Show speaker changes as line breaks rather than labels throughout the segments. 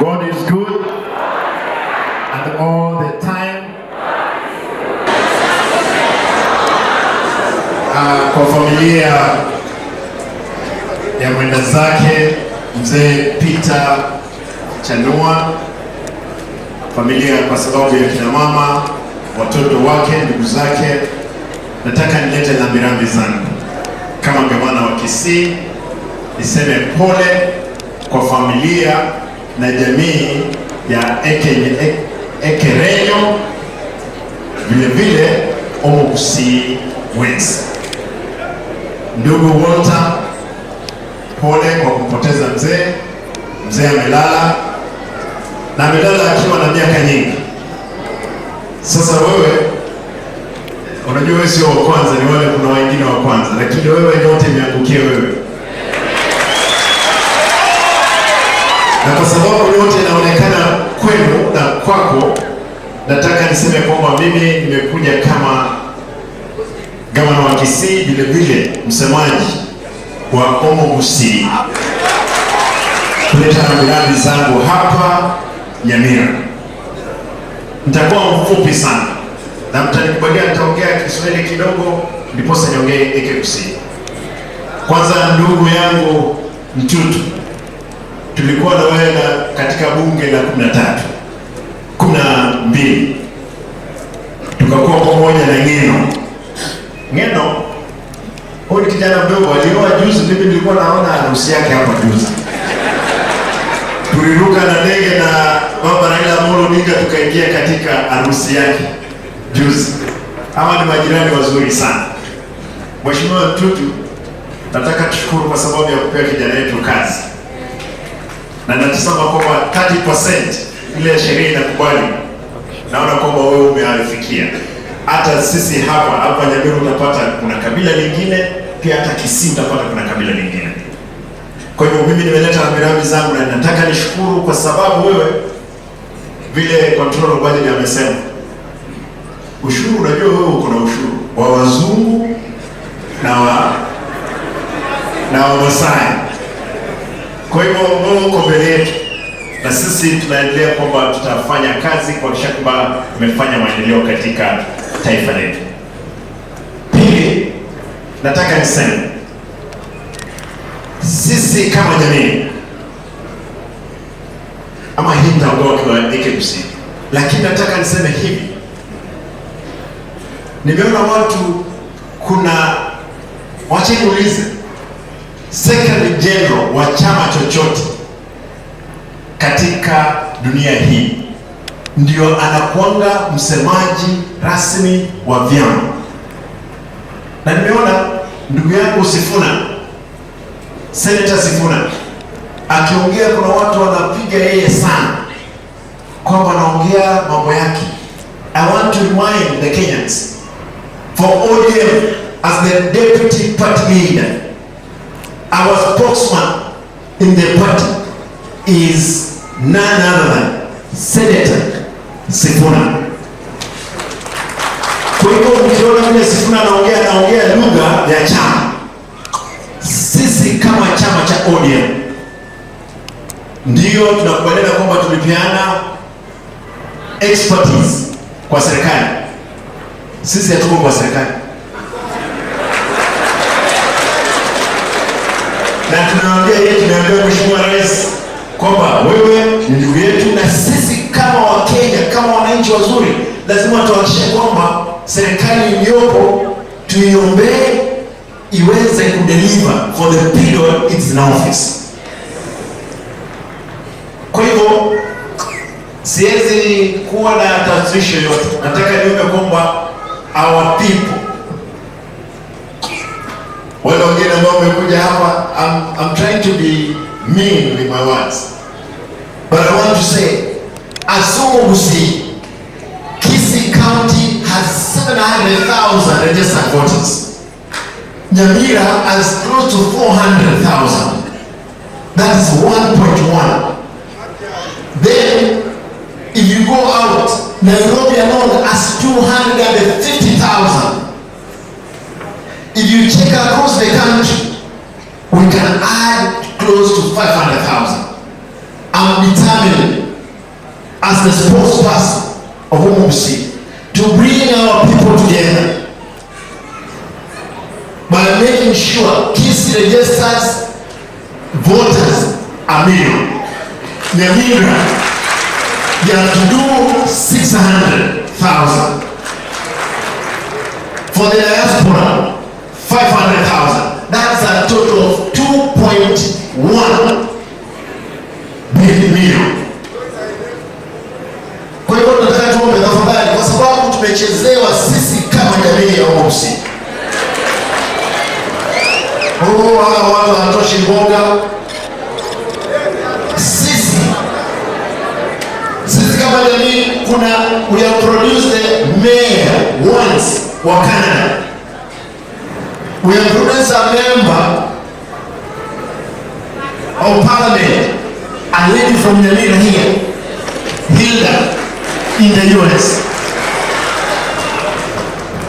God is good and all the time. Kwa familia ya mwenda zake Mzee Peter Chanua, familia kwa sababu ya kina mama, watoto wake, ndugu zake, nataka nilete rambirambi zangu kama gavana wa Kisii, niseme pole kwa familia na jamii ya Ekerenyo, vile vile Omogusii West. Ndugu Walter, pole kwa kumpoteza mzee. Mzee amelala na amelala akiwa na miaka nyingi. Sasa wewe unajua wewe sio wa kwanza, ni wale kuna wengine wa kwanza, lakini wewe yote imeangukia wewe, na kwa sababu yote inaonekana kwenu na kwako, nataka niseme kwamba mimi nimekuja kama gavana wa Kisii, vile vile msemaji wa Omogusii kuleta rambirambi zangu hapa Nyamira. Nitakuwa mfupi sana na mtanikubalia, nitaongea Kiswahili kidogo ndiposa niongee Ekegusii. Kwanza, ndugu yangu Mtutu, tulikuwa na wewe katika bunge la 13 12, tukakuwa pamoja na Ngeno. Ngeno huyu ni kijana mdogo, alioa juzi. Mimi nilikuwa naona harusi yake hapa juzi. Tuliruka na ndege na baba Raila Amolo Odinga tukaingia katika harusi yake juzi. Hawa ni majirani wazuri sana. Mheshimiwa Mtutu, nataka tushukuru kwa sababu ya kupea kijana yetu kazi, na natusema kwamba 30% ile sheria inakubali, naona kwamba wewe umeafikia. Hata sisi hapa hapa Nyamira utapata kuna kabila lingine, pia hata Kisii utapata kuna kabila lingine. Kwa hivyo mimi nimeleta rambirambi zangu na nataka nishukuru kwa sababu wewe, vile controller budget amesema, ushuru, unajua wewe uko na ushuru wa wazungu na wa Masai. Kwa hivyo wewe uko mbele yetu na sisi tunaendelea kwamba tutafanya kazi kuhakikisha kwamba tumefanya maendeleo katika taifa letu. Pili, nataka niseme sisi kama jamii, ama hii nitaondoa kwa Ekegusii, lakini nataka niseme hivi, nimeona watu kuna, wacha niulize, Secretary General wa chama chochote katika dunia hii ndio anakuanga msemaji rasmi wa vyama, na nimeona ndugu yangu Sifuna, Senator Sifuna akiongea, kuna watu wanapiga yeye sana kwamba anaongea mambo yake. I want to remind the Kenyans, for ODM as the deputy party leader, our spokesman in the party is none other than Senator Sifuna. Kwa hivyo mkiona vile Sifuna anaongea, anaongea lugha ya chama. Sisi kama chama cha ODM ndio tunakubaliana kwamba tulipeana expertise kwa serikali. Sisi hatuko kwa serikali, na tunaambia yeye, tunaambia Mheshimiwa Rais kwamba wewe ni ndugu yetu, na sisi kama Wakenya, kama wananchi wazuri, lazima tuhakikishe kwamba serikali iliyopo tuiombee iweze kudeliver for the period it's in office. Kwa hivyo siwezi kuwa na tashwishi yoyote. Nataka niombe kwamba our people, wale wengine ambao wamekuja hapa, I'm trying to be mean with my words, but I want to say as Omogusii, Kisii County has 700,000 registered voters. Nyamira has close to 400,000. That is 1.1. Then, if you go out, Nairobi alone has 250,000. If you check across the country, we can add close to 500,000. I'm determined as the spokesperson of Omogusii to bring our people together by making sure Kisii registers voters 1 million. Nyamira, they are to do 600,000. For the diaspora, 500,000. That's a total of 2.1 million. Kwa hivyo tunataka tuombe tafadhali, kwa sababu tumechezewa sisi kama jamii ya Omogusii. Oh, hawa watu hawatoshi mboga. Sisi kama jamii kuna, we have produced the mayor once wa Canada. We have produced a member of parliament, a lady from Nyamira here, Hilda, in the US.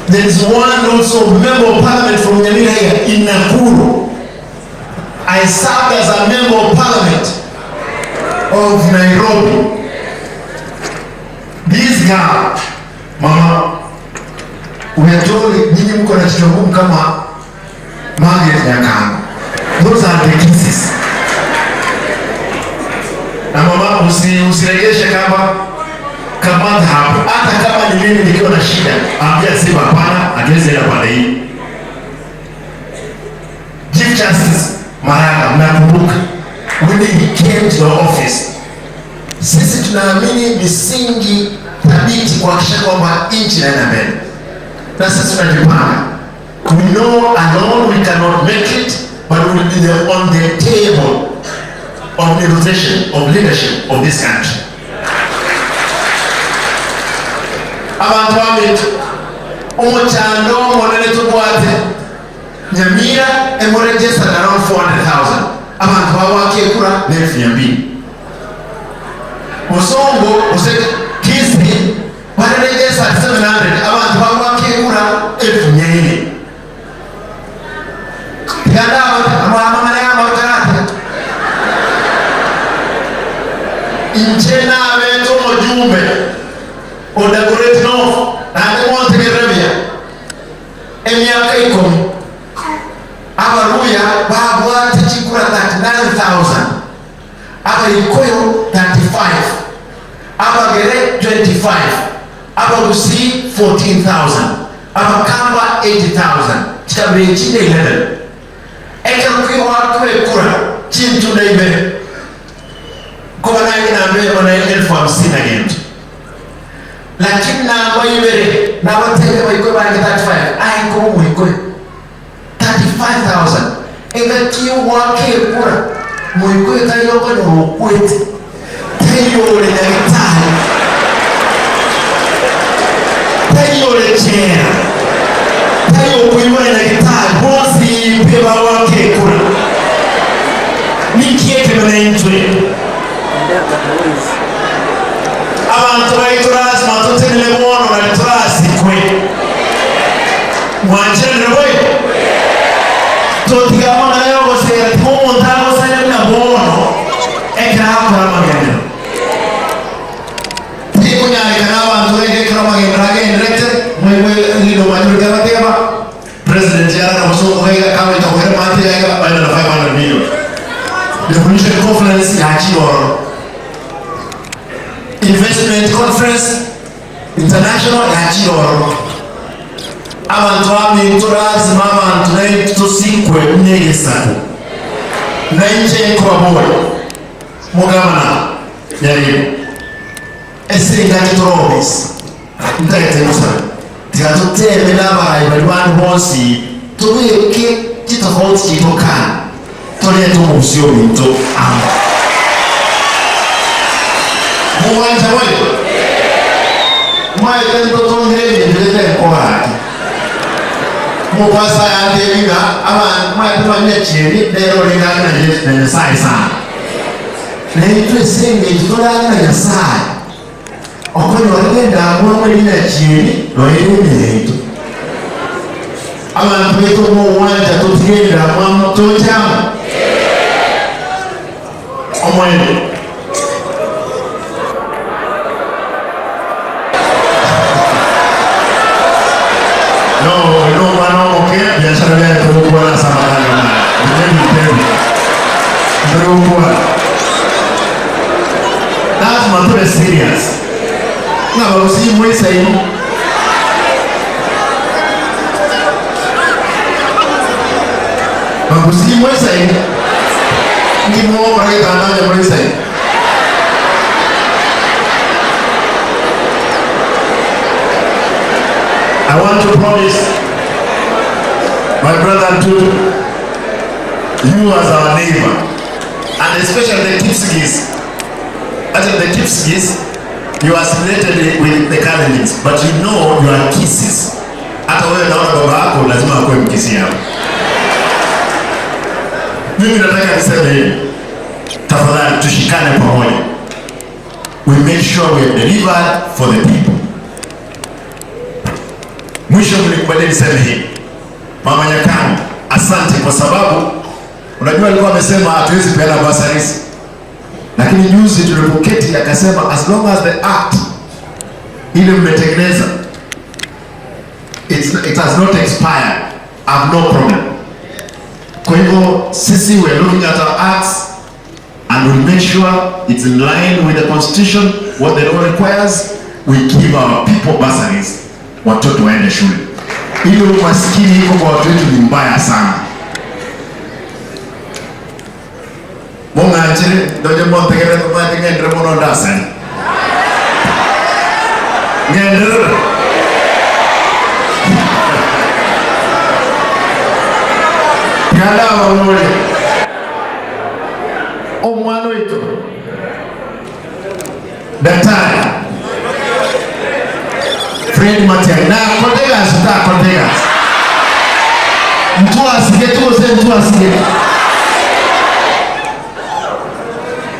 There is one also member of parliament from Nyamira here in Nakuru. I served as a member of parliament of Nairobi. This girl, mama, we are told nyinyi mko na kichwa ngumu kama Margaret Nyakanga. Those are the cases. Na mama usiregeshe kama kamata hapo. Hata kama ni mimi nikiwa na shida, ambia sema hapana, hatuwezi enda pande hii. Chief Justice Maraga, mnakumbuka when he came to the office, sisi tunaamini misingi thabiti kuhakikisha kwamba nchi inaenda mbele, na sisi tunajipanga. We know alone we cannot make it, but we will be there on the table of negotiation of leadership of this country. Abantu bamitu omuchando omonene tubwate Nyamira emuregistered around 400,000, abantu babwakekura 200,000. Musongo use Kisii baregistered 700, abantu babwakekura 400,000. Tiganda amamana. Inche nabeto omujumbe Odagoret North nande montegerebia emyaka 10 abaruya babwate chikura 39,000, abaikoyo 35, abagere 25, abagusii 14,000, abakamba 80,000, chikabire chinde 11 ekarukwiwakubekura chintu naibere kuba nange nambe ona 50,000 na gintu, lakini namba ibere nabatebe baikwe bange 35 aiko mwikwe 35,000 engaki wakekura mwikwe tayoko nokwete tayore nyagitari tayore chera tayo kuibona nyagitari bosi peba wakekura nikieke mnaintwe abantu baiturasi matutenele bono na liturasi kwe mwanjenere bwe totigamana yogosera timumuntu agosere na bono ekirakora magendero tikunyarikana abantu regekera magendero agenderete mwebwe lino manyurikabateba president yarana musungu gaiga kama itakwera mati gaiga baina na 500 million devolution conference ya Chioro, investment conference international ya Chioro. Abantu amintu lazima abantu naye tusikwe mnyegesako nainje nkobabole mugabana yariyo esinga kitorobis ntaete musa tikatuteme n'abayi bali bantu bonsi tubike kitofauti kitokana toleta omubusio bintu amo muwanja we mwaete ntotongere ebintu leta enkobaraki mupasa yandebiga abantu mwaete banyakiri lero lingana na Nyasaye sana naitwe senge kitolanga na Nyasaye okonyoragenda amwe linakiri noyeremireito abantu betu muwanja tutigenda mwamu tojamu. Omweli. No, no mwana oke biashara yake tulikuwa na samahani na. Ndio ndio. Ndio. Lazima tuwe serious. Na barusi mwesa hiyo. Barusi mwesa hiyo. Ni mwa kwa kitanda mwesa hiyo. I want to promise my brother Ntutu, you as our neighbor, and especially the Kipsigis. Actually, the Kipsigis, you are assimilated with the Kalenjins, but you know you are Kisis. Hata wewe naona baba yako lazima akuwe Mkisi hapo. Mimi nataka niseme hivi, tafadhali tushikane pamoja. We make sure we have delivered for the people. Mwisho mlikubalia niseme hivi. Mama Nyakang, asante kwa sababu unajua alikuwa amesema hatuwezi peana bursaries. Lakini juzi tulipoketi akasema as long as the act ile mmetengeneza it has not expired, I have no problem. Kwa hivyo sisi we are looking at our acts and we'll make sure it's in line with the constitution, what the law requires. We give our people bursaries, watoto waende shule. Ile umaskini iko kwa watu wetu ni mbaya sana. Mung'anchire ndoje montegere tumati ng'endere mono ndasani. Ng'endere. Ganda wamule. Omwana wetu. Daktari Fred Matiang'i na kotegas ta kotegas. Mtu asige tu ose mtu asige.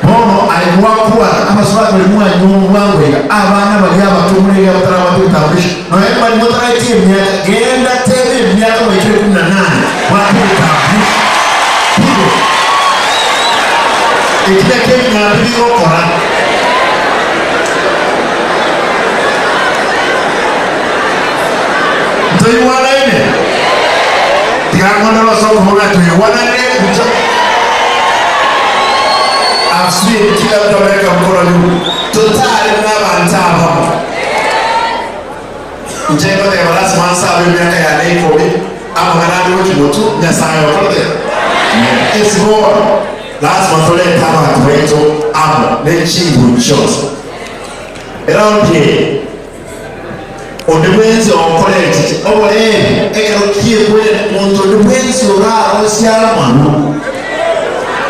Bono alikuwa kuwa ama swali kwa nyumba wangu abana bali abatumule ya batara watu tambulisho. Na yeye bali motara tie miaka genda tebe miaka 18 watu tambulisho. Pigo. Ikija Kenya pigo kora. Tuiwanaine. Tikangono soko mwana tuiwanaine. I've seen kila mtu ameweka mkono juu. Totally na bantaba. Njengo de balasi mansa abe miaka ya nei kobi. Ama ngarani wiki mutu nyasayo kote. It's more. Lazima tole tama tuweto amo ne chingu shows. Around here. Ondibwenzi okoleti obole ekero kiekwe muntu ondibwenzi oraro siala manu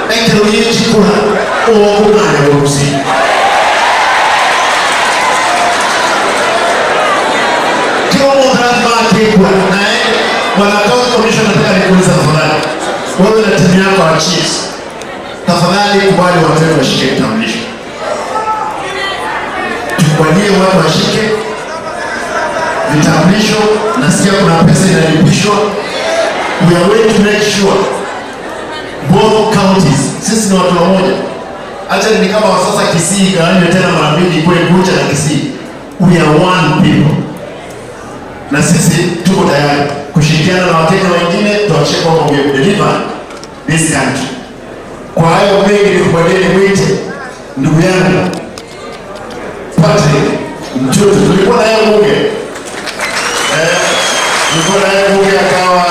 ekero yechikula okung'anya bobusi kila omuntu lazima akekula naye bwana county commissioner, nataka nikuulize tafadhali, wewe na timu yako ya chiefs, tafadhali kubali watu wetu washike kitambulisho, tukubalie watu washike vitambulisho. Nasikia kuna pesa inalipishwa. We are going to make sure both counties, sisi ni watu wamoja. Acha ni kama sasa Kisii igawanywe tena mara mbili kwa Gucha na Kisii. We are one people. Na sisi tuko tayari kushirikiana na Wakenya wengine tuhakikishe kwamba we deliver this country. Kwa hayo mengi nikubalie mwite ndugu yangu Patrick Ntutu. Tulikuwa na yeye bunge. Tulikuwa na yeye bunge akawa